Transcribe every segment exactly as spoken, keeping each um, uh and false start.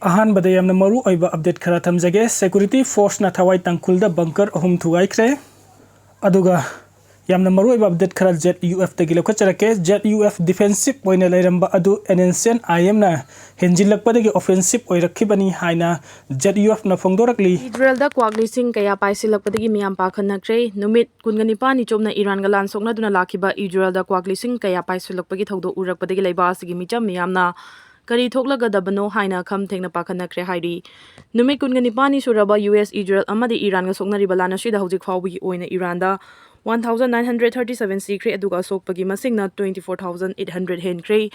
ꯑꯍꯥꯟꯕꯗ ꯌꯥꯝꯅ ꯃꯔꯨ ꯑꯣꯏꯕ ꯑꯞꯗꯦꯠ ꯈꯔ ꯊꯝꯖꯒꯦ꯫ ꯁꯦꯀ꯭ꯌꯨꯔꯤꯇꯤ ꯐꯣꯔꯁꯅ ꯊꯋꯥꯏ ꯇꯥꯡꯈꯨꯜꯗ ꯕꯪꯀꯔ ꯑꯍꯨꯝ ꯊꯨꯒꯥꯏꯈ꯭ꯔꯦ꯫ ꯑꯗꯨꯒ ꯌꯥꯝꯅ ꯃꯔꯨ ꯑꯣꯏꯕ ꯑꯞꯗꯦꯠ ꯈꯔ ꯖꯦꯠ ꯌꯨ ꯑꯦꯐꯇꯒꯤ ꯂꯧꯈꯠꯆꯔꯛꯀꯦ꯫ ꯖꯦꯠ ꯌꯨ ꯑꯦꯐ ꯗꯤꯐꯦꯟꯁꯤꯞ ꯑꯣꯏꯅ ꯂꯩꯔꯝꯕ ꯑꯗꯨ N N C N I ꯑꯦꯝꯅ ꯍꯦꯟꯖꯤꯜꯂꯛꯄꯗꯒꯤ ꯑꯣꯐꯦꯟꯁꯤꯞ ꯑꯣꯏꯔꯛꯈꯤꯕꯅꯤ ꯍꯥꯏꯅ ꯖꯦꯠ ꯌꯨ ꯑꯦꯐꯅ ꯐꯣꯡꯗꯣꯔꯛꯂꯤ꯫ ꯏꯖꯔꯦꯜꯗ ꯀ꯭ꯋꯥꯛ ꯂꯤꯁꯤꯡ ꯀꯌꯥ ꯄꯥꯏꯁꯤꯜꯂꯛꯄꯗꯒꯤ ꯃꯤꯌꯥꯝ ꯄꯥꯈꯠꯅꯈ꯭ꯔꯦ꯫ ꯅꯨꯃꯤꯠ ꯀꯨꯟꯒ ꯅꯤꯄꯥꯜꯅꯤ ꯆꯨꯞꯅ ꯏꯔꯥꯟꯒ ꯂꯥꯟ ꯁꯣꯛꯅꯗꯨꯅ ꯂꯥꯛꯈꯤꯕ ꯏꯖꯔꯦꯜꯗ ꯀ꯭ꯋꯥꯛ ꯂꯤꯁꯤꯡ ꯀꯌꯥ ꯄꯥꯏꯁꯤꯜꯂꯛꯄꯒꯤ ꯊꯧꯗꯣꯛ ꯎꯔꯛꯄꯗꯒꯤ ꯂꯩꯕꯥꯛ ꯑꯁꯤꯒꯤ ꯃꯤꯆꯝ ꯃꯤꯌꯥꯝꯅ ꯀꯔꯤ ꯊꯣꯛꯂꯒꯗꯕꯅꯣ ꯍꯥꯏꯅ ꯈꯝ ꯊꯦꯡꯅ ꯄꯥꯈꯠꯅꯈ꯭ꯔꯦ ꯍꯥꯏꯔꯤ꯫ ꯅꯨꯃꯤꯠ ꯀꯨꯟꯒ ꯅꯤꯄꯥꯜꯅꯤ ꯁꯨꯔꯕ ꯌꯨ ꯑꯦꯁ ꯏꯖꯔꯦꯜ ꯑꯃꯗꯤ ꯏꯔꯥꯟꯒ ꯁꯣꯛꯅꯔꯤꯕ ꯂꯥꯟ ꯑꯁꯤꯗ ꯍꯧꯖꯤꯛ ꯐꯥꯎꯕꯒꯤ ꯑꯣꯏꯅ ꯏꯔꯥꯟꯗ one thousand nine hundred thirty seven ꯁꯤꯈ꯭ꯔꯦ, ꯑꯗꯨꯒ ꯑꯁꯣꯛꯄꯒꯤ ꯃꯁꯤꯡꯅ twenty four thousand eight hundred ꯍꯦꯟꯈ꯭ꯔꯦ꯫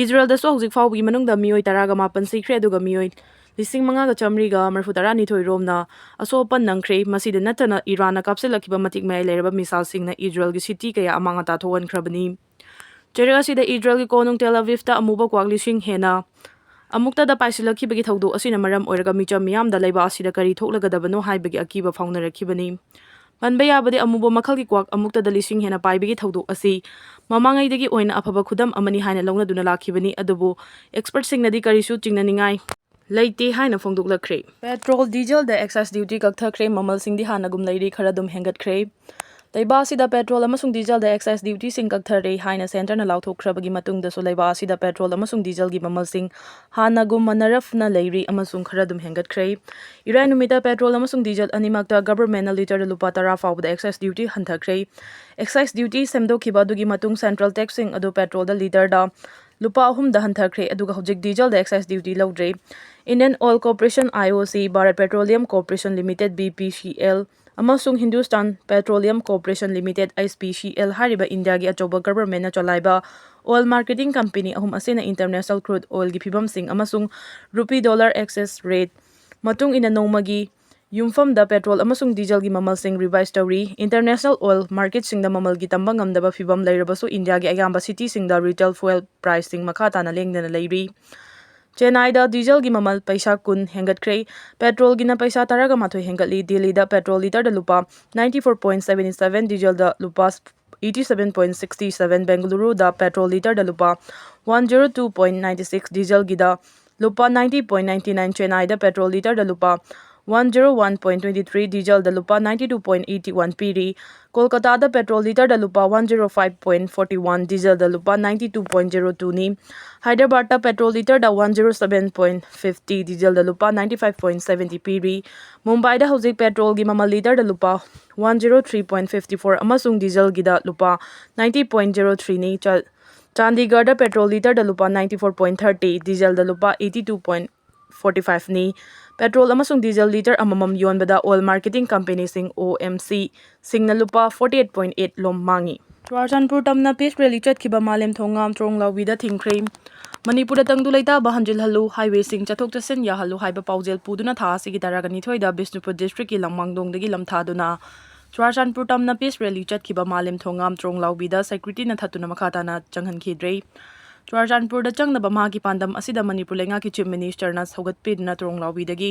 ꯏꯖꯔꯦꯜꯗꯁꯨ ꯍꯧꯖꯤꯛ ꯐꯥꯎꯕꯒꯤ ꯃꯅꯨꯡꯗ ꯃꯤꯑꯣꯏ ꯇꯔꯥꯒ ꯃꯥꯄꯟ ꯁꯤꯈ꯭ꯔꯦ, ꯑꯗꯨꯒ ꯃꯤꯑꯣꯏ ꯂꯤꯁꯤꯡ ꯃꯉꯥꯒ ꯆꯥꯃꯔꯤꯒ ꯃꯔꯤꯐꯨ ꯇꯔꯥꯅꯤꯊꯣꯏ ꯔꯣꯝꯅ ꯑꯁꯣꯛ ꯑꯄꯟ ꯅꯪꯈ꯭ꯔꯦ꯫ ꯃꯁꯤꯗ ꯅꯠꯇꯅ ꯏꯔꯥꯟꯅ ꯀꯥꯞꯁꯤꯜꯂꯛꯈꯤꯕ ꯃꯇꯤꯛ ꯃꯌꯥꯏ ꯂꯩꯔꯕ ꯃꯤꯁꯥꯏꯜꯁꯤꯡꯅ ꯏꯖꯔꯦꯜꯒꯤ ꯁꯤꯇꯤ ꯀꯌꯥ ꯑꯃꯥꯡ ꯑꯇꯥ ꯊꯣꯛꯍꯟꯈ꯭ꯔꯕꯅꯤ꯫ ꯆꯩꯔꯛ ꯑꯁꯤꯗ ꯏꯖꯔꯦꯜꯒꯤ ꯀꯣꯅꯨꯡ ꯇꯦꯜ ꯑꯕꯤꯕꯇ ꯑꯃꯨꯕ ꯀ꯭ꯋꯥꯛ ꯂꯤꯁꯤꯡ ꯍꯦꯟꯅ ꯑꯃꯨꯛꯇꯗ ꯄꯥꯏꯁꯤꯜꯂꯛꯈꯤꯕꯒꯤ ꯊꯧꯗꯣꯛ ꯑꯁꯤꯅ ꯃꯔꯝ ꯑꯣꯏꯔꯒ ꯃꯤꯆꯝ ꯃꯤꯌꯥꯝꯗ ꯂꯩꯕꯥꯛ ꯑꯁꯤꯗ ꯀꯔꯤ ꯊꯣꯛꯂꯒꯗꯕꯅꯣ ꯍꯥꯏꯕꯒꯤ ꯑꯀꯤꯕ ꯐꯥꯎꯅꯔꯛꯈꯤꯕꯅꯤ꯫ ꯄꯟꯕ ꯌꯥꯕꯗꯤ, ꯑꯃꯨꯕ ꯃꯈꯜꯒꯤ ꯀ꯭ꯋꯥꯛ ꯑꯃꯨꯛꯇꯗ ꯂꯤꯁꯤꯡ ꯍꯦꯟꯅ ꯄꯥꯏꯕꯒꯤ ꯊꯧꯗꯣꯛ ꯑꯁꯤ ꯃꯃꯥꯡꯉꯩꯗꯒꯤ ꯑꯣꯏꯅ ꯑꯐꯕ ꯈꯨꯗꯝ ꯑꯃꯅꯤ ꯍꯥꯏꯅ ꯂꯧꯅꯗꯨꯅ ꯂꯥꯛꯈꯤꯕꯅꯤ, ꯑꯗꯨꯕꯨ ꯑꯦꯛꯁꯄꯔꯠꯁꯤꯡꯅꯗꯤ ꯀꯔꯤꯁꯨ ꯆꯤꯡꯅꯅꯤꯡꯉꯥꯏ ꯂꯩꯇꯦ ꯍꯥꯏꯅ ꯐꯣꯡꯗꯣꯛꯂꯛꯈ꯭ꯔꯦ꯫ ꯄꯦꯇ꯭ꯔꯣꯜ, ꯗꯤꯖꯜꯗ ꯑꯦꯛꯁꯥꯏꯁ ꯗ꯭ꯌꯨꯇꯤ ꯀꯛꯊꯈ꯭ꯔꯦ, ꯃꯃꯜꯁꯤꯡꯗꯤ ꯍꯥꯟꯅꯒꯨꯝ ꯂꯩꯔꯤ, ꯈꯔ ꯑꯗꯨꯝ ꯍꯦꯟꯒꯠꯈ꯭ꯔꯦ꯫ ꯂꯩꯕꯥꯛ ꯑꯁꯤꯗ ꯄꯦꯇ꯭ꯔꯣꯜ ꯑꯃꯁꯨꯡ ꯗꯤꯖꯜꯗ ꯑꯦꯛꯁꯥꯏꯁ ꯗ꯭ꯌꯨꯇꯤꯁꯤꯡ ꯀꯛꯊꯔꯦ ꯍꯥꯏꯅ ꯁꯦꯟꯇꯔꯅ ꯂꯥꯎꯊꯣꯛꯈ꯭ꯔꯕꯒꯤ ꯃꯇꯨꯡꯗꯁꯨ ꯂꯩꯕꯥꯛ ꯑꯁꯤꯗ ꯄꯦꯇ꯭ꯔꯣꯜ ꯑꯃꯁꯨꯡ ꯗꯤꯖꯜꯒꯤ ꯃꯃꯜꯁꯤꯡ ꯍꯥꯟꯅꯒꯨꯝ ꯃꯥꯟꯅꯔꯞꯅ ꯂꯩꯔꯤ ꯑꯃꯁꯨꯡ ꯈꯔ ꯑꯗꯨꯝ ꯍꯦꯟꯒꯠꯈ꯭ꯔꯦ꯫ ꯏꯔꯥꯏ ꯅꯨꯃꯤꯠꯇ ꯄꯦꯇ꯭ꯔꯣꯜ ꯑꯃꯁꯨꯡ ꯗꯤꯖꯜ ꯑꯅꯤꯃꯛꯇ ꯒꯚꯔꯟꯃꯦꯟꯠꯅ ꯂꯤꯇꯔꯗ ꯂꯨꯄꯥ ꯇꯔꯥ ꯐꯥꯎꯕꯗ ꯑꯦꯛꯁꯥꯏꯁ ꯗ꯭ꯌꯨꯇꯤ ꯍꯟꯊꯈ꯭ꯔꯦ꯫ ꯑꯦꯛꯁꯥꯏꯁ ꯗ꯭ꯌꯨꯇꯤ ꯁꯦꯝꯗꯣꯛꯈꯤꯕ ꯑꯗꯨꯒꯤ ꯃꯇꯨꯡ ꯁꯦꯟꯇ꯭ꯔꯦꯜ ꯇꯦꯛꯁꯁꯤꯡ ꯑꯗꯨ ꯄꯦꯇ꯭ꯔꯣꯜꯗ ꯂꯤꯇꯔꯗ ꯂꯨꯄꯥ ꯑꯍꯨꯝꯗ ꯍꯟꯊꯈ꯭ꯔꯦ, ꯑꯗꯨꯒ ꯍꯧꯖꯤꯛ ꯗꯤꯖꯜꯗ ꯑꯦꯛꯁꯥꯏꯁ ꯗ꯭ꯌꯨꯇꯤ ꯂꯧꯗ꯭ꯔꯦ꯫ Indian Oil Corporation, I O C, Bharat Petroleum Corporation Limited, B P C L, ꯑꯃꯁꯨꯡ Hindustan Petroleum Corporation Limited, H P C L, ꯍꯥꯏꯔꯤꯕ ꯏꯟꯗꯤꯌꯥꯒꯤ ꯑꯆꯧꯕ ꯒꯚꯔꯟꯃꯦꯟꯠꯅ ꯆꯂꯥꯏꯕ ꯑꯣꯏꯜ ꯃꯥꯔꯀꯦꯇꯤꯡ ꯀꯝꯄꯦꯅꯤ ꯑꯍꯨꯝ ꯑꯁꯤꯅ ꯏꯟꯇꯔꯅꯦꯁꯅꯦꯜ ꯀ꯭ꯔꯨꯗ ꯑꯣꯏꯜꯒꯤ ꯐꯤꯕꯝꯁꯤꯡ ꯑꯃꯁꯨꯡ ꯔꯨꯄꯤ ꯗꯣꯂꯔ ꯑꯦꯛꯁꯆꯦꯟꯖ ꯔꯦꯠ ꯃꯇꯨꯡ ꯏꯟꯅ ꯅꯣꯡꯃꯒꯤ ꯌꯨꯝꯐꯝꯗ ꯄꯦꯇ꯭ꯔꯣꯜ ꯑꯃꯁꯨꯡ ꯗꯤꯖꯜꯒꯤ ꯃꯃꯜꯁꯤꯡ ꯔꯤꯚꯥꯏꯁ ꯇꯧꯔꯤ꯫ ꯏꯟꯇꯔꯅꯦꯁꯅꯦꯜ ꯑꯣꯏꯜ ꯃꯥꯔꯀꯦꯠꯁꯤꯡꯗ ꯃꯃꯜꯒꯤ ꯇꯝꯕ ꯉꯝꯗꯕ ꯐꯤꯕꯝ ꯂꯩꯔꯕꯁꯨ, ꯏꯟꯗꯤꯌꯥꯒꯤ ꯑꯌꯥꯝꯕ ꯁꯤꯇꯤꯁꯤꯡꯗ ꯔꯤꯇꯦꯜ ꯐ꯭ꯌꯨꯑꯦꯜ ꯄ꯭ꯔꯥꯏꯁꯁꯤꯡ ꯃꯈꯥ ꯇꯥꯅ ꯂꯦꯡꯗꯅ ꯂꯩꯔꯤ꯫ ꯆꯦꯟꯅꯥꯏꯗ ꯗꯤꯖꯜꯒꯤ ꯃꯃꯜ ꯄꯩꯁꯥ ꯀꯨꯟ ꯍꯦꯟꯒꯠꯈ꯭ꯔꯦ꯫ ꯄꯦꯇ꯭ꯔꯣꯜꯒꯤꯅ ꯄꯩꯁꯥ ꯇꯔꯥꯒ ꯃꯥꯊꯣꯏ ꯍꯦꯟꯒꯠꯂꯤ꯫ ꯗꯤꯜꯂꯤꯗ ꯄꯦꯇ꯭ꯔꯣꯜ ꯂꯤꯇꯔꯗ ꯂꯨꯄꯥ ninety four point seven seven, ꯗꯤꯖꯜꯗ ꯂꯨꯄꯥ eighty seven point sixty seven, ꯕꯦꯡꯒꯂꯨꯔꯨꯗ ꯄꯦꯇ꯭ꯔꯣꯜ ꯂꯤꯇꯔꯗ ꯂꯨꯄꯥ one zero two point nine six, ꯗꯤꯖꯜꯒꯤꯗ ꯂꯨꯄꯥ ninety point ninety nine, ꯆꯦꯟꯅꯥꯏꯗ ꯄꯦꯇ꯭ꯔꯣꯜ ꯂꯤꯇꯔꯗ ꯂꯨꯄꯥ one zero one point twenty three, ꯗꯤꯖꯜꯗ ꯂꯨꯄꯥ ninety two point eighty one ꯄꯤꯔꯤ꯫ ꯀꯣꯜꯀꯇꯥꯗ ꯄꯦꯇ꯭ꯔꯣꯜ ꯂꯤꯇꯔꯗ ꯂꯨꯄꯥ one zero five point forty one, ꯗꯤꯖꯜꯗ ꯂꯨꯄꯥ ninety two point zero two ꯅꯤ꯫ ꯍꯥꯏꯗ꯭ꯔꯕꯥꯗꯇ ꯄꯦꯇ꯭ꯔꯣꯜ ꯂꯤꯇꯔꯗ one zero seven point fifty, ꯗꯤꯖꯜꯗ ꯂꯨꯄꯥ ninety five point seventy ꯄꯤꯔꯤ꯫ ꯃꯨꯝꯕꯥꯏꯗ ꯍꯧꯖꯤꯛ ꯄꯦꯇ꯭ꯔꯣꯜꯒꯤ ꯃꯃꯜ ꯂꯤꯇꯔꯗ ꯂꯨꯄꯥ one zero three point fifty four ꯑꯃꯁꯨꯡ ꯗꯤꯖꯜꯒꯤꯗ ꯂꯨꯄꯥ ninety point zero three ꯅꯤ꯫ ꯆ-, ꯆꯥꯟꯗꯤꯒꯔꯗ ꯄꯦꯇ꯭ꯔꯣꯜ ꯂꯤꯇꯔꯗ ꯂꯨꯄꯥ ninety four point thirty, ꯗꯤꯖꯜꯗ ꯂꯨꯄꯥ eighty two point forty five ꯅꯤ꯫ ꯄꯦꯇ꯭ꯔꯣꯜ ꯑꯃꯁꯨꯡ ꯗꯤꯖꯜ ꯂꯤꯇꯔ ꯑꯃꯃꯝ ꯌꯣꯟꯕꯗ ꯑꯣꯏꯜ ꯃꯥꯔꯀꯦꯇꯤꯡ ꯀꯝꯄꯦꯅꯤꯁꯤꯡ, ꯑꯣ ꯑꯦꯝ ꯁꯤ, ꯁꯤꯡꯅ ꯂꯨꯄꯥ forty eight point eight ꯂꯣꯝ ꯃꯥꯡꯉꯤ꯫ ꯆꯨꯔꯥꯆꯥꯟꯄꯨꯔ ꯇꯝꯅ ꯄꯤꯁ ꯔꯦꯂꯤ ꯆꯠꯈꯤꯕ ꯃꯥꯂꯦꯝꯊꯣꯡꯉꯥꯝ ꯇ꯭ꯔꯣꯡ ꯂꯥꯎꯕꯤꯗ ꯊꯤꯡꯈ꯭ꯔꯦ꯫ ꯃꯅꯤꯄꯨꯔꯗ ꯇꯪꯗꯨ ꯂꯩꯇꯥꯕ ꯍꯟꯖꯤꯜꯍꯜꯂꯨ, ꯍꯥꯏꯋꯦꯁꯤꯡ ꯆꯠꯊꯣꯛ ꯆꯠꯁꯤꯟ ꯌꯥꯍꯜꯂꯨ ꯍꯥꯏꯕ ꯄꯥꯎꯖꯦꯜ ꯄꯨꯗꯨꯅ ꯊꯥ ꯑꯁꯤꯒꯤ ꯇꯔꯥꯒ ꯅꯤꯊꯣꯏꯗ ꯕꯤꯁꯅꯨꯄꯨꯔ ꯗꯤꯁꯇ꯭ꯔꯤꯛꯀꯤ ꯂꯝꯃꯥꯡꯗꯣꯡꯗꯒꯤ ꯂꯝꯊꯥꯗꯨꯅ ꯆꯨꯔꯥꯆꯥꯟꯄꯨꯔ ꯇꯝꯅ ꯄꯤꯁ ꯔꯦꯂꯤ ꯆꯠꯈꯤꯕ ꯃꯥꯂꯦꯝꯊꯣꯡꯉꯥꯝ ꯇ꯭ꯔꯣꯡ ꯂꯥꯎꯕꯤꯗ ꯁꯦꯀ꯭ꯌꯨꯔꯤꯇꯤꯅ ꯊꯠꯇꯨꯅ ꯃꯈꯥ ꯇꯥꯅ ꯆꯪꯍꯟꯈꯤꯗ꯭ꯔꯦ꯫ ꯆꯨꯔꯥꯆꯥꯟꯄꯨꯔꯗ ꯆꯪꯅꯕ ꯃꯍꯥꯛꯀꯤ ꯄꯥꯟꯗꯝ ꯑꯁꯤꯗ ꯃꯅꯤꯄꯨꯔ ꯂꯩꯉꯥꯛꯀꯤ ꯆꯤꯐ ꯃꯤꯅꯤꯁꯇꯔꯅ ꯁꯧꯒꯠꯄꯤꯗꯨꯅ ꯇ꯭ꯔꯣꯡ ꯂꯥꯎꯕꯤꯗꯒꯤ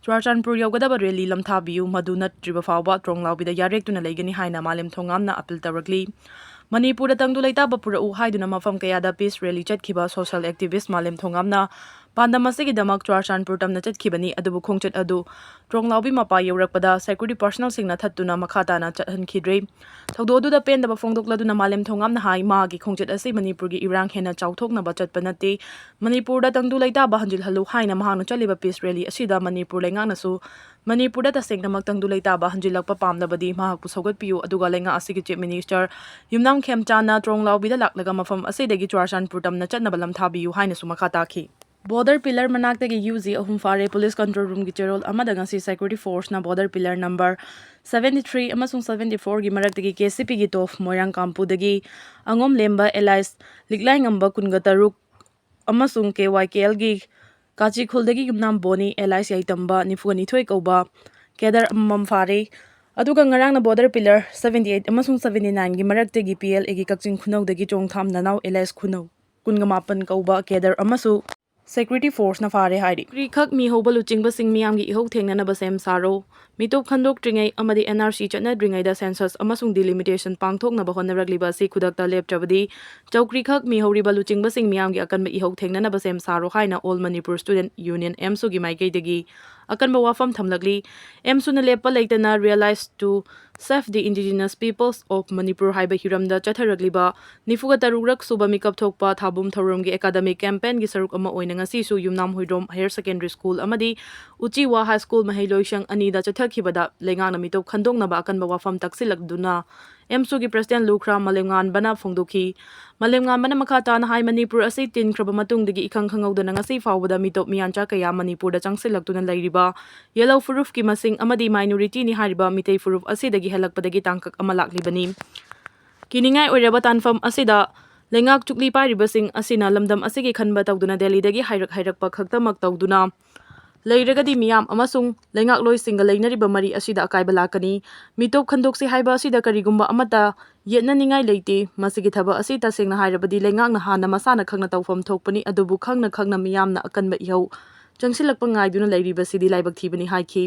ꯆꯨꯔꯥꯆꯥꯟꯄꯨꯔ ꯌꯧꯒꯗꯕ ꯔꯦꯂꯤ ꯂꯝꯊꯥꯕꯤꯌꯨ, ꯃꯗꯨ ꯅꯠꯇ꯭ꯔꯤꯕ ꯐꯥꯎꯕ ꯇ꯭ꯔꯣꯡ ꯂꯥꯎꯕꯤꯗ ꯌꯥꯔꯦꯛꯇꯨꯅ ꯂꯩꯒꯅꯤ ꯍꯥꯏꯅ ꯃꯥꯂꯦꯝꯊꯣꯡꯉꯥꯝꯅ ꯑꯄꯤꯜ ꯇꯧꯔꯛꯂꯤ꯫ ꯃꯅꯤꯄꯨꯔꯗ ꯇꯪꯗꯨ ꯂꯩꯇꯥꯕ ꯄꯨꯔꯛꯎ ꯍꯥꯏꯗꯨꯅ ꯃꯐꯝ ꯀꯌꯥꯗ ꯄꯤꯁ ꯔꯦꯂꯤ ꯆꯠꯈꯤꯕ ꯁꯣꯁꯤꯌꯦꯜ ꯑꯦꯛꯇꯤꯚꯤꯁ꯭ꯠ ꯃꯥꯂꯦꯝꯊꯣꯡꯉꯥꯝꯅ ꯄꯥꯟꯗꯝ ꯑꯁꯤꯒꯤꯗꯃꯛ ꯆꯨꯔꯥꯆꯥꯟꯄꯨꯔ ꯇꯝꯅ ꯆꯠꯈꯤꯕꯅꯤ꯫ ꯑꯗꯨꯕꯨ ꯈꯣꯡꯆꯠ ꯑꯗꯨ ꯇ꯭ꯔꯣꯡ ꯂꯥꯎꯕꯤ ꯃꯄꯥ ꯌꯧꯔꯛꯄꯗ ꯁꯦꯀ꯭ꯌꯨꯔꯤꯇꯤ ꯄꯥꯔꯁꯅꯦꯜꯁꯤꯡꯅ ꯊꯠꯇꯨꯅ ꯃꯈꯥ ꯇꯥꯅ ꯆꯠꯍꯟꯈꯤꯗ꯭ꯔꯦ꯫ ꯊꯧꯗꯣꯛ ꯑꯗꯨꯗ ꯄꯦꯟꯗꯕ ꯐꯣꯡꯗꯣꯛꯂꯗꯨꯅ ꯃꯥꯂꯦꯝꯊꯣꯡꯉꯥꯝꯅ ꯍꯥꯏ, ꯃꯍꯥꯛꯀꯤ ꯈꯣꯡꯆꯠ ꯑꯁꯤ ꯃꯅꯤꯄꯨꯔꯒꯤ ꯏꯔꯥꯡ ꯍꯦꯟꯅ ꯆꯥꯎꯊꯣꯛꯅꯕ ꯆꯠꯄ ꯅꯠꯇꯦ꯫ ꯃꯅꯤꯄꯨꯔꯗ ꯇꯪꯗꯨ ꯂꯩꯇꯥꯕ ꯍꯟꯖꯤꯜꯍꯜꯂꯨ ꯍꯥꯏꯅ ꯃꯍꯥꯛꯅ ꯆꯠꯂꯤꯕ ꯄꯤꯁ ꯔꯦꯂꯤ ꯑꯁꯤꯗ ꯃꯅꯤꯄꯨꯔ ꯂꯩꯉꯥꯛꯅꯁꯨ ꯃꯅꯤꯄꯨꯔꯗ ꯇꯁꯦꯡꯅꯃꯛ ꯇꯪꯗꯨ ꯂꯩꯇꯥꯕ ꯍꯟꯖꯤꯜꯂꯛꯄ ꯄꯥꯝꯂꯕꯗꯤ ꯃꯍꯥꯛꯄꯨ ꯁꯧꯒꯠꯄꯤꯌꯨ, ꯑꯗꯨꯒ ꯂꯩꯉꯥꯛ ꯑꯁꯤꯒꯤ ꯆꯤꯐ ꯃꯤꯅꯤꯁꯇꯔ ꯌꯨꯝꯅꯥꯝ ꯈꯦꯝꯆꯥꯟꯅ ꯇ꯭ꯔꯣꯡ ꯂꯥꯎꯕꯤꯗ ꯂꯥꯛꯂꯒ ꯃꯐꯝ ꯑꯁꯤꯗꯒꯤ ꯆꯨꯔꯥꯆꯥꯟꯄꯨꯔ ꯇꯝꯅ ꯆꯠꯅꯕ ꯂꯝꯊꯥꯕꯤꯌꯨ ꯍꯥꯏꯅꯁꯨ ꯃꯈꯥ ꯇꯥꯈꯤ꯫ ꯕꯣꯔꯗꯔ ꯄꯤꯂꯔ ꯃꯅꯥꯛꯇꯒꯤ ꯌꯨ ꯖꯤ ꯑꯍꯨꯝ ꯐꯥꯔꯦ꯫ ꯄꯨꯂꯤꯁ ꯀꯟꯇ꯭ꯔꯣꯜ ꯔꯨꯝꯒꯤ ꯆꯦꯔꯣꯜ ꯑꯃꯗ ꯉꯁꯤ ꯁꯦꯀ꯭ꯌꯨꯔꯤꯇꯤ ꯐꯣꯔꯁꯅ border pillar number seventy three ꯑꯃꯁꯨꯡ seventy four ꯒꯤ ꯃꯔꯛꯇꯒꯤ ꯀꯦ ꯁꯤ ꯄꯤꯒꯤ ꯇꯣꯞ ꯃꯣꯏꯔꯥꯡꯀꯥꯝꯄꯨꯗꯒꯤ ꯑꯉꯣꯝ ꯂꯦꯝꯕ alias ꯂꯤꯛꯂꯥꯏꯉꯝꯕ ꯀꯨꯟꯒ ꯇꯔꯨꯛ ꯑꯃꯁꯨꯡ ꯀꯦ ꯋꯥꯏ ꯀꯦ ꯑꯦꯜꯒꯤ ꯀꯥꯆꯤꯈꯨꯜꯗꯒꯤ ꯌꯨꯝꯅꯥꯝ ꯕꯣꯅꯤ alias ꯌꯥꯏꯇꯝꯕ ꯅꯤꯐꯨꯒ ꯅꯤꯊꯣꯏ ꯀꯧꯕ ꯀꯦꯗꯔ ꯑꯃꯃꯝ ꯐꯥꯔꯦ꯫ ꯑꯗꯨꯒ ꯉꯔꯥꯡꯅ ꯕꯣꯔꯗꯔ ꯄꯤꯂꯔ seventy eight ꯑꯃꯁꯨꯡ seventy nine ꯒꯤ ꯃꯔꯛꯇꯒꯤ ꯄꯤ ꯑꯦꯜ ꯑꯦꯒꯤ ꯀꯛꯆꯤꯡ ꯈꯨꯅꯧꯗꯒꯤ ꯆꯣꯡꯊꯥꯝ ꯅꯅꯥꯎ alias ꯈꯨꯅꯧ ꯀꯨꯟꯒ ꯃꯥꯄꯟ ꯀꯧꯕ ꯀꯦꯗꯔ ꯑꯃꯁꯨ ꯁꯦꯀ꯭ꯌꯨꯔꯤꯇꯤ ꯐꯣꯔꯁꯅ ꯐꯥꯔꯦ ꯍꯥꯏꯔꯤ꯫ ꯄꯨꯈ꯭ꯔꯤꯈꯛ ꯃꯤ ꯍꯧꯕ ꯂꯨꯆꯤꯡꯕꯁꯤꯡ ꯃꯤꯌꯥꯝꯒꯤ ꯏꯍꯧ ꯊꯦꯡꯅꯅꯕ ꯁꯦꯝ ꯁꯥꯔꯣ꯫ ꯃꯤꯇꯣꯞ ꯈꯟꯗꯣꯛꯇ꯭ꯔꯤꯉꯩ ꯑꯃꯗꯤ ꯑꯦꯟ ꯑꯥꯔ ꯁꯤ ꯆꯠꯅꯗ꯭ꯔꯤꯉꯩꯗ ꯁꯦꯟꯁꯁ ꯑꯃꯁꯨꯡ ꯗꯤꯂꯤꯃꯤꯇꯦꯁꯟ ꯄꯥꯡꯊꯣꯛꯅꯕ ꯍꯣꯠꯅꯔꯛꯂꯤꯕ ꯑꯁꯤ ꯈꯨꯗꯛꯇ ꯂꯦꯞꯇ꯭ꯔꯕꯗꯤ ꯆꯧꯀ꯭ꯔꯤꯈꯛ ꯃꯤꯍꯧꯔꯤꯕ ꯂꯨꯆꯤꯡꯕꯁꯤꯡ ꯃꯤꯌꯥꯝꯒꯤ ꯑꯀꯟꯕ ꯏꯍꯧ ꯊꯦꯡꯅꯅꯕ ꯁꯦꯝ ꯁꯥꯔꯣ ꯍꯥꯏꯅ ꯑꯣꯜ ꯃꯅꯤꯄꯨꯔ ꯁ꯭ꯇꯨꯗꯦꯟꯠ ꯌꯨꯅꯤꯌꯟ, ꯑꯦꯝꯁꯨꯒꯤ ꯃꯥꯏꯀꯩꯗꯒꯤ ꯑꯀꯟꯕ ꯋꯥꯐꯝ ꯊꯝꯂꯛꯂꯤ꯫ ꯑꯦꯝꯁꯨꯅ ꯂꯦꯞꯄ ꯂꯩꯇꯅ Realize to Serve the Indigenous Peoples of Manipur ꯍꯥꯏꯕ ꯍꯤꯔꯝꯗ ꯆꯠꯊꯔꯛꯂꯤꯕ ꯅꯤꯐꯨꯒ ꯇꯔꯨꯛꯔꯛ ꯁꯨꯕ ꯃꯤꯀꯞ ꯊꯣꯛꯄ ꯊꯥꯕꯨꯝ ꯊꯧꯔꯝꯒꯤ ꯑꯦꯀꯥꯗꯃꯤꯛ ꯀꯦꯝꯄꯦꯟꯒꯤ ꯁꯔꯨꯛ ꯑꯃ ꯑꯣꯏꯅ ꯉꯁꯤꯁꯨ ꯌꯨꯝꯅꯥꯝ ꯍꯨꯏꯗ꯭ꯔꯣꯝ ꯍꯥꯌꯔ ꯁꯦꯀꯦꯟꯗꯔꯤ ꯁ꯭ꯀꯨꯜ ꯑꯃꯗꯤ ꯎꯆꯤꯋꯥ ꯍꯥꯏ ꯁ꯭ꯀꯨꯜ ꯃꯍꯩꯂꯣꯏꯁꯪ ꯑꯅꯤꯗ ꯆꯠꯊꯈꯤꯕꯗ ꯂꯩꯉꯥꯛꯅ ꯃꯤꯇꯣꯞ ꯈꯟꯗꯣꯛꯅꯕ ꯑꯀꯟꯕ ꯋꯥꯐꯝ ꯇꯛꯁꯤꯜꯂꯛꯇꯨꯅ ꯑꯦꯝꯁꯨꯒꯤ ꯄ꯭ꯔꯁꯤꯗꯦꯟꯠ ꯂꯨꯈ꯭ꯔꯥ ꯃꯂꯦꯝꯉꯥꯟꯕꯅ ꯐꯣꯡꯗꯣꯛꯈꯤ꯫ ꯃꯂꯦꯝꯉꯥꯟꯕꯅ ꯃꯈꯥ ꯇꯥꯅ ꯍꯥꯏ, ꯃꯅꯤꯄꯨꯔ ꯑꯁꯤ ꯇꯤꯟꯈ꯭ꯔꯕ ꯃꯇꯨꯡꯗꯒꯤ ꯏꯈꯪ ꯈꯪꯍꯧꯗꯅ ꯉꯁꯤ ꯐꯥꯎꯕꯗ ꯃꯤꯇꯣꯞ ꯃꯤꯌꯥꯟꯆꯥ ꯀꯌꯥ ꯃꯅꯤꯄꯨꯔꯗ ꯆꯪꯁꯤꯜꯂꯛꯇꯨꯅ ꯂꯩꯔꯤꯕ ꯌꯦꯜꯂꯧ ꯐꯨꯔꯨꯞꯀꯤ ꯃꯁꯤꯡ ꯑꯃꯗꯤ ꯃꯥꯏꯅꯣꯔꯤꯇꯤꯅꯤ ꯍꯥꯏꯔꯤꯕ ꯃꯤꯇꯩ ꯐꯨꯔꯨꯞ ꯑꯁꯤꯗꯒꯤ ꯍꯦꯜꯂꯛꯄꯗꯒꯤ ꯇꯥꯡꯀꯛ ꯑꯃ ꯂꯥꯛꯂꯤꯕꯅꯤ꯫ ꯀꯤꯅꯤꯡꯉꯥꯏ ꯑꯣꯏꯔꯕ ꯇꯥꯟꯐꯝ ꯑꯁꯤꯗ ꯂꯩꯉꯥꯛ ꯆꯨꯛꯂꯤ ꯄꯥꯏꯔꯤꯕꯁꯤꯡ ꯑꯁꯤꯅ ꯂꯝꯗꯝ ꯑꯁꯤꯒꯤ ꯈꯟꯕ ꯇꯧꯗꯨꯅ ꯗꯦꯜꯂꯤꯗꯒꯤ ꯍꯥꯏꯔꯛ ꯍꯥꯏꯔꯛꯄ ꯈꯛꯇꯃꯛ ꯇꯧꯗꯨꯅ ꯂꯩꯔꯒꯗꯤ ꯃꯤꯌꯥꯝ ꯑꯃꯁꯨꯡ ꯂꯩꯉꯥꯛꯂꯣꯏꯁꯤꯡꯒ ꯂꯩꯅꯔꯤꯕ ꯃꯔꯤ ꯑꯁꯤꯗ ꯑꯀꯥꯏꯕ ꯂꯥꯛꯀꯅꯤ꯫ ꯃꯤꯇꯣꯞ ꯈꯟꯗꯣꯛꯁꯤ ꯍꯥꯏꯕ ꯑꯁꯤꯗ ꯀꯔꯤꯒꯨꯝꯕ ꯑꯃꯠꯇ ꯌꯦꯠꯅꯅꯤꯡꯉꯥꯏ ꯂꯩꯇꯦ꯫ ꯃꯁꯤꯒꯤ ꯊꯕꯛ ꯑꯁꯤ ꯇꯁꯦꯡꯅ ꯍꯥꯏꯔꯕꯗꯤ ꯂꯩꯉꯥꯛꯅ ꯍꯥꯟꯅ ꯃꯁꯥꯅ ꯈꯪꯅ ꯇꯧꯐꯝ ꯊꯣꯛꯄꯅꯤ, ꯑꯗꯨꯕꯨ ꯈꯪꯅ ꯈꯪꯅ ꯃꯤꯌꯥꯝꯅ ꯑꯀꯟꯕ ꯏꯍꯧ ꯆꯪꯁꯤꯜꯂꯛꯄ ꯉꯥꯏꯗꯨꯅ ꯂꯩꯔꯤꯕꯁꯤꯗꯤ ꯂꯥꯏꯕꯛ ꯊꯤꯕꯅꯤ ꯍꯥꯏꯈꯤ꯫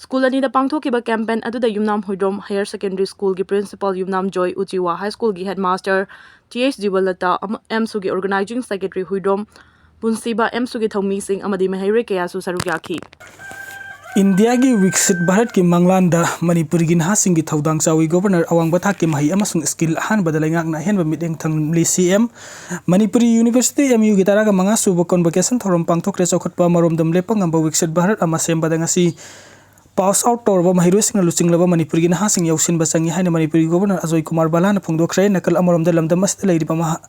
ꯁ꯭ꯀꯨꯜ ꯑꯅꯤꯗ ꯄꯥꯡꯊꯣꯛꯈꯤꯕ ꯀꯦꯝꯄꯦꯟ ꯑꯗꯨꯗ ꯌꯨꯝꯅꯥꯝ ꯍꯨꯏꯗ꯭ꯔꯣꯝ ꯍꯥꯌꯔ ꯁꯦꯀꯦꯟꯗꯔꯤ ꯁ꯭ꯀꯨꯜꯒꯤ ꯄ꯭ꯔꯤꯟꯁꯤꯄꯥꯜ ꯌꯨꯝꯅꯥꯝ ꯖꯣꯏ, ꯎꯆꯤꯋꯥ ꯍꯥꯏ ꯁ꯭ꯀꯨꯜꯒꯤ ꯍꯦꯗꯃꯥꯁꯇꯔ ꯇꯤ ꯑꯦꯁ ꯖꯤꯕꯟꯂꯇꯥ, ꯑꯃ-, ꯑꯦꯝꯁꯨꯒꯤ ꯑꯣꯔꯒꯅꯥꯏꯖꯤꯡ ꯁꯦꯀ꯭ꯔꯦꯇꯔꯤ ꯍꯨꯏꯗ꯭ꯔꯣꯝ ꯄꯨꯟꯁꯤꯕ, ꯑꯦꯝꯁꯨꯒꯤ ꯊꯧꯃꯤꯁꯤꯡ ꯑꯃꯗꯤ ꯃꯍꯩꯔꯣꯏ ꯀꯌꯥꯁꯨ ꯁꯔꯨꯛ ꯌꯥꯈꯤ꯫ ꯏꯟꯗꯤꯌꯥꯒꯤ ꯋꯤꯛꯁꯤꯠ ꯚꯥꯔꯠꯀꯤ ꯃꯪꯂꯥꯟꯗ ꯃꯅꯤꯄꯨꯔꯒꯤ ꯅꯍꯥꯁꯤꯡꯒꯤ ꯊꯧꯗꯥꯡ ꯆꯥꯎꯏ꯫ ꯒꯣꯚꯔꯅꯔ ꯑꯋꯥꯡꯕ ꯊꯥꯛꯀꯤ ꯃꯍꯩ ꯑꯃꯁꯨꯡ ꯁ꯭ꯀꯤꯜ ꯑꯍꯥꯟꯕꯗ ꯂꯩꯉꯥꯛꯅ ꯑꯍꯦꯟꯕ ꯃꯤꯠꯌꯦꯡ ꯊꯝꯂꯤ꯫ ꯁꯤ ꯑꯦꯝ, ꯃꯅꯤꯄꯨꯔꯤ ꯌꯨꯅꯤꯚꯔꯁꯤꯇꯤ, ꯑꯦꯝ ꯌꯨꯒꯤ ꯇꯔꯥꯒ ꯃꯉꯥ ꯁꯨꯕ ꯀꯣꯟꯚꯣꯀꯦꯁꯟ ꯊꯧꯔꯝ ꯄꯥꯡꯊꯣꯛꯈ꯭ꯔꯦ꯫ ꯆꯥꯎꯈꯠꯄ ꯑꯃꯔꯣꯝꯗ ꯂꯦꯞꯄ ꯉꯝꯕ ꯋꯤꯛꯁꯤꯠ ꯚꯥꯔꯠ ꯑꯃ ꯁꯦꯝꯕꯗ ꯉꯁꯤ ꯄꯥꯁ ꯑꯥꯎꯠ ꯇꯧꯔꯕ ꯃꯍꯩꯔꯣꯏꯁꯤꯡꯅ ꯂꯨꯆꯤꯡꯂꯕ ꯃꯅꯤꯄꯨꯔꯒꯤ ꯅꯍꯥꯁꯤꯡ ꯌꯥꯎꯁꯤꯟꯕ ꯆꯪꯏ ꯍꯥꯏꯅ ꯃꯅꯤꯄꯨꯔꯒꯤ ꯒꯣꯚꯔꯅꯔ ꯑꯖꯣꯏ ꯀꯨꯃꯥꯔ ꯕꯂꯥꯅ ꯐꯣꯡꯗꯣꯛꯈ꯭ꯔꯦ꯫ ꯅꯥꯀꯜ ꯑꯃꯔꯣꯝꯗ ꯂꯝꯗꯝ ꯑꯁꯤꯗ ꯂꯩꯔꯤꯕ ꯃꯍꯥ-,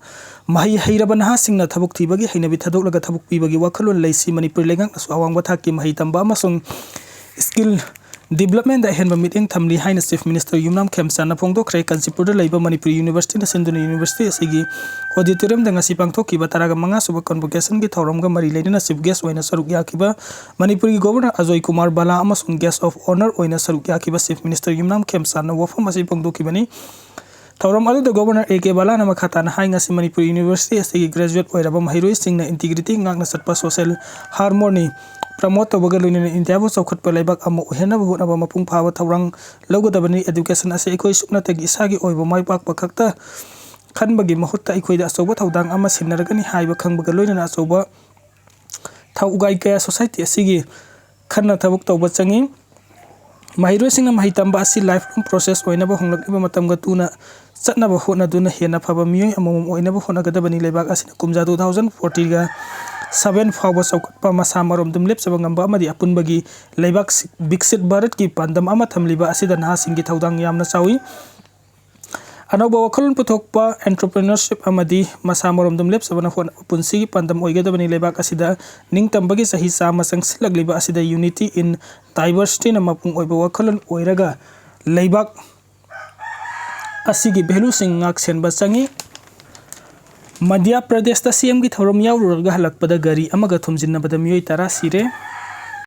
ꯃꯍꯩ ꯍꯩꯔꯕ ꯅꯍꯥꯁꯤꯡꯅ ꯊꯕꯛ ꯊꯤꯕꯒꯤ ꯍꯩꯅꯕꯤ ꯊꯥꯗꯣꯛꯂꯒ ꯊꯕꯛ ꯄꯤꯕꯒꯤ ꯋꯥꯈꯜꯂꯣꯟ ꯂꯩꯁꯤ꯫ ꯃꯅꯤꯄꯨꯔ ꯂꯩꯉꯥꯛꯅꯁꯨ ꯑꯋꯥꯡꯕ ꯊꯥꯛꯀꯤ ꯃꯍꯩ ꯇꯝꯕ ꯑꯃꯁꯨꯡ ꯁ꯭ꯀꯤꯜ ꯗꯤꯕꯂꯞꯃꯦꯟꯗ ꯑꯍꯦꯟꯕ ꯃꯤꯠꯌꯦꯡ ꯊꯝꯂꯤ ꯍꯥꯏꯅ ꯆꯤꯐ ꯃꯤꯅꯤꯁꯇꯔ ꯌꯨꯝꯅꯥꯝ ꯈꯦꯝꯆꯥꯟꯅ ꯐꯣꯡꯗꯣꯛꯈ꯭ꯔꯦ꯫ ꯀꯥꯟꯆꯤꯄꯨꯔꯗ ꯂꯩꯕ ꯃꯅꯤꯄꯨꯔ ꯌꯨꯅꯤꯚꯔꯁꯤꯇꯤꯅ ꯁꯤꯟꯗꯨꯅ ꯌꯨꯅꯤꯚꯔꯁꯤꯇꯤ ꯑꯁꯤꯒꯤ ꯑꯣꯗꯤꯇꯣꯔꯤꯌꯝꯗ ꯉꯁꯤ ꯄꯥꯡꯊꯣꯛꯈꯤꯕ ꯇꯔꯥꯒ ꯃꯉꯥ ꯁꯨꯕ ꯀꯣꯟꯚꯣꯀꯦꯁꯟꯒꯤ ꯊꯧꯔꯝꯒ ꯃꯔꯤ ꯂꯩꯅꯅ ꯆꯤꯐ ꯒꯦꯁ ꯑꯣꯏꯅ ꯁꯔꯨꯛ ꯌꯥꯈꯤꯕ ꯃꯅꯤꯄꯨꯔꯒꯤ ꯒꯣꯚꯔꯅꯔ ꯑꯖꯣꯏ ꯀꯨꯃꯥꯔ ꯕꯂꯥ ꯑꯃꯁꯨꯡ ꯒꯦꯁ ꯑꯣꯐ ꯑꯣꯅꯔ ꯑꯣꯏꯅ ꯁꯔꯨꯛ ꯌꯥꯈꯤꯕ ꯆꯤꯐ ꯃꯤꯅꯤꯁꯇꯔ ꯌꯨꯝꯅꯥꯝ ꯈꯦꯝꯆꯥꯟꯅ ꯋꯥꯐꯝ ꯑꯁꯤ ꯐꯣꯡꯗꯣꯛꯈꯤꯕꯅꯤ꯫ ꯊꯧꯔꯝ ꯑꯗꯨꯗ Governor A K ꯕꯂꯥꯅ ꯃꯈꯥ ꯇꯥꯅ ꯍꯥꯏ, ꯉꯁꯤ ꯃꯅꯤꯄꯨꯔ University ꯑꯁꯤꯒꯤ graduate ꯑꯣꯏꯔꯕ ꯃꯍꯩꯔꯣꯏꯁꯤꯡꯅ integrity ꯉꯥꯛꯅ ꯆꯠꯄ, social harmony promote ꯇꯧꯕꯒ ꯂꯣꯏꯅꯅ ꯏꯟꯗꯤꯌꯥꯕꯨ ꯆꯥꯎꯈꯠꯄ ꯂꯩꯕꯥꯛ ꯑꯃ ꯑꯣꯏꯍꯟꯅꯕ ꯍꯣꯠꯅꯕ ꯃꯄꯨꯡ ꯐꯥꯕ ꯊꯧꯔꯥꯡ ꯂꯧꯒꯗꯕꯅꯤ꯫ Education ꯑꯁꯤ ꯑꯩꯈꯣꯏ ꯁꯨꯞꯅꯇꯒꯤ ꯏꯁꯥꯒꯤ ꯑꯣꯏꯕ ꯃꯥꯏ ꯄꯥꯛꯄ ꯈꯛꯇ ꯈꯟꯕꯒꯤ ꯃꯍꯨꯠꯇ ꯑꯩꯈꯣꯏꯗ ꯑꯆꯧꯕ ꯊꯧꯗꯥꯡ ꯑꯃ ꯁꯤꯟꯅꯔꯒꯅꯤ ꯍꯥꯏꯕ ꯈꯪꯕꯒ ꯂꯣꯏꯅꯅ ꯑꯆꯧꯕ ꯊꯧꯒꯥꯏ ꯀꯌꯥ society ꯑꯁꯤꯒꯤ ꯈꯟꯅ ꯊꯕꯛ ꯇꯧꯕ ꯆꯪꯏ꯫ ꯃꯍꯩꯔꯣꯏꯁꯤꯡꯅ ꯃꯍꯩ ꯇꯝꯕ ꯑꯁꯤ lifelong process ꯑꯣꯏꯅꯕ ꯍꯣꯡꯂꯛꯂꯤꯕ ꯃꯇꯝꯒ ꯇꯨꯅ ꯆꯠꯅꯕ ꯍꯣꯠꯅꯗꯨꯅ ꯍꯦꯟꯅ ꯐꯕ ꯃꯤꯑꯣꯏ ꯑꯃꯃꯝ ꯑꯣꯏꯅꯕ ꯍꯣꯠꯅꯒꯗꯕꯅꯤ꯫ ꯂꯩꯕꯥꯛ ꯑꯁꯤꯅ ꯀꯨꯝꯖꯥ two thousand fortyꯒ seven ꯐꯥꯎꯕ ꯆꯥꯎꯈꯠꯄ, ꯃꯁꯥ ꯃꯔꯣꯝꯗꯨꯝ ꯂꯦꯞꯆꯕ ꯉꯝꯕ ꯑꯃꯗꯤ ꯑꯄꯨꯟꯕꯒꯤ ꯂꯩꯕꯥꯛ ꯁꯤ-, ꯕꯤꯛꯁꯤꯠ ꯚꯥꯔꯠꯀꯤ ꯄꯥꯟꯗꯝ ꯑꯃ ꯊꯝꯂꯤꯕ ꯑꯁꯤꯗ ꯅꯍꯥꯁꯤꯡꯒꯤ ꯊꯧꯗꯥꯡ ꯌꯥꯝꯅ ꯆꯥꯎꯏ꯫ ꯑꯅꯧꯕ ꯋꯥꯈꯜꯂꯣꯟ ꯄꯨꯊꯣꯛꯄ, entrepreneurship ꯑꯃꯗꯤ ꯃꯁꯥ ꯃꯔꯣꯝꯗꯨꯝ ꯂꯦꯞꯆꯕꯅ ꯍꯣꯠꯅꯕ ꯄꯨꯟꯁꯤꯒꯤ ꯄꯥꯟꯗꯝ ꯑꯣꯏꯒꯗꯕꯅꯤ꯫ ꯂꯩꯕꯥꯛ ꯑꯁꯤꯗ ꯅꯤꯡꯇꯝꯕꯒꯤ ꯆꯍꯤ ꯆꯥꯝꯃ ꯆꯪꯁꯤꯜꯂꯛꯂꯤꯕ ꯑꯁꯤꯗ unity in diversityꯅ ꯃꯄꯨꯡ ꯑꯣꯏꯕ ꯋꯥꯈꯜꯂꯣꯟ ꯑꯣꯏꯔꯒ ꯂꯩꯕꯥꯛ ꯑꯁꯤꯒꯤ valueꯁꯤꯡ ꯉꯥꯛ ꯁꯦꯟꯕ ꯆꯪꯏ꯫ ꯃꯙ꯭ꯌ ꯄ꯭ꯔꯗꯦꯁꯇ CMꯒꯤ ꯊꯧꯔꯝ ꯌꯥꯎꯔꯨꯔꯒ ꯍꯜꯂꯛꯄꯗ ꯒꯥꯔꯤ ꯑꯃꯒ ꯊꯣꯝꯖꯤꯟꯅꯕꯗ ꯃꯤꯑꯣꯏ ꯇꯔꯥ ꯁꯤꯔꯦ꯫